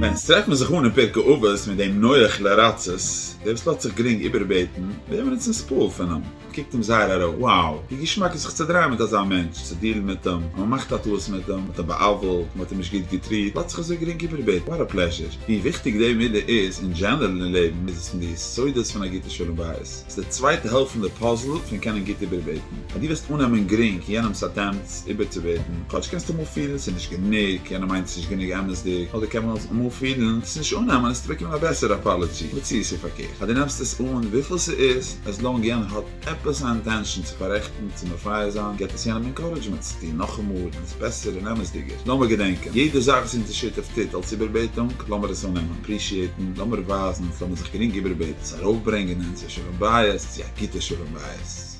ווען עס טרעפט מען זיך אן אין פרקי אבות מיט דעם נוח לרצות, דער וואס לאזט זיך גרינג איבערבעטן, ווערט מען אונז נתפעל פון אים, מען קוקט אים זייער ארויף, wow, ווי געשמאק איז זיך צו דרייען מיט אזא מענטש, צו deal ן מיט אים, אז מען מאכט א טעות מיט אים, מען האט אים בא'עוול'ט, מען האט אים נישט גוט גע treat, לאזט זיך אזוי גרינג איבערבעטן, what a pleasure. ווי וויכטיג די מידה איז אין general אין לעבן, איז עס פון די יסודות פון א גוטע שלום בית. ס'איז די צווייטע העלפט פון די puzzle פון קענען גוט איבערבעטן. אז דו וועסט אננעמען גרינג יענעמ'ס attempts איבערצובעטן, כאטש קענסטו אמאל פילן ס'איז נישט גענוג, יענער מיינט עס נישט גענוג אמת'דיג, אדער קען מען אמאל פילן עס נישט אננעמען עסטו באקומען א בעסערע apology. מציאות איז פארקערט. אז דו נעמסט עס אן וויפיל ס'איז, as long יענער האט עפעס א intention צו פאררעכטן, צו מפייס זיין, געבט עס יענעם encouragement צו טון נאכאמאל און עס בעסער און אמת'דיגער. לאמיר געדענקען, יעדע זאך וואס אונזער שותף טוט אלס איבערבעטונג, לאמיר עס אננעמען, appreciate ן, לאמיר ווייזן, לאמיר זיך גרינג איבערבעטן, עס ארויפברענגען אונזער שלום בית צו א גוטע שלום בית.